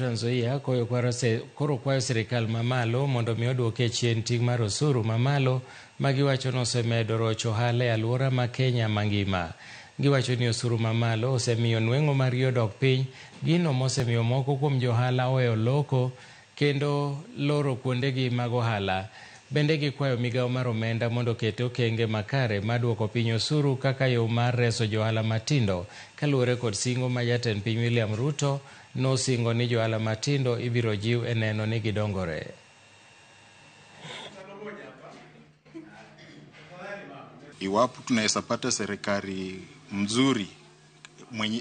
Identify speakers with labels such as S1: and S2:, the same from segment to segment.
S1: Trans Nzoia koro kwayo sirikal mamalo mondo mi oduoke chien ting' mar osuru mamalo ma giwacho ni osemedo rocho ohala e alwora ma Kenya mangima. Giwacho ni osuru mamalo osemiyo nweng'o margi odok piny, gino mosemiyo moko kuom johala oweyo loko kendo loro kuondegi mag ohala. Bende gikwayo migawo mar omenda mondo oket okenge makare mar duoko piny osuru kaka yo mar reso johala matindo kaluwore kod singo ma jatend piny William Ruto nosingo ni johala matindo ibiro jiw e neno ni gidongore.
S2: Iwapo tunaweza pata serikali mzuri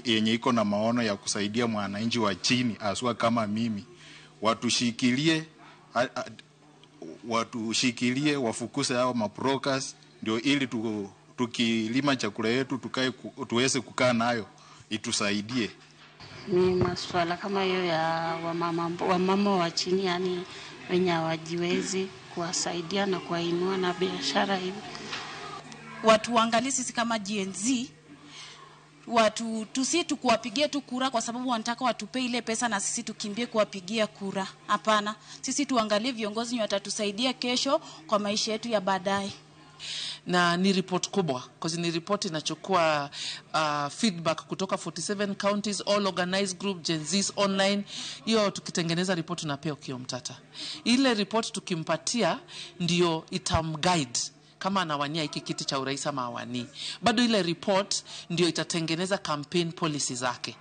S2: yenye iko na maono ya kusaidia mwananchi wa chini haswa kama mimi, watushikilie wafukuse hao mabrokers, ndio ili tukilima chakula yetu tuweze kukaa nayo itusaidie.
S3: Ni masuala kama hiyo ya wamama wa chini, yani wenye hawajiwezi, kuwasaidia na kuwainua na biashara hivi.
S4: Watu waangalie sisi kama Gen Z, watu tusi tukuwapigie tu kura kwa sababu wanataka watupe ile pesa na sisi tukimbie kuwapigia kura. Hapana, sisi tuangalie viongozi wenye watatusaidia kesho kwa maisha yetu ya baadaye.
S5: Na ni report kubwa, because ni report inachukua feedback kutoka 47 counties, all organized group, Gen Zs online. Hiyo tukitengeneza report tunapea Okiya Omtatah. Ile report tukimpatia ndio itamguide kama anawania hiki kiti cha urais ama hawanii. Bado ile report ndio itatengeneza campaign policy zake.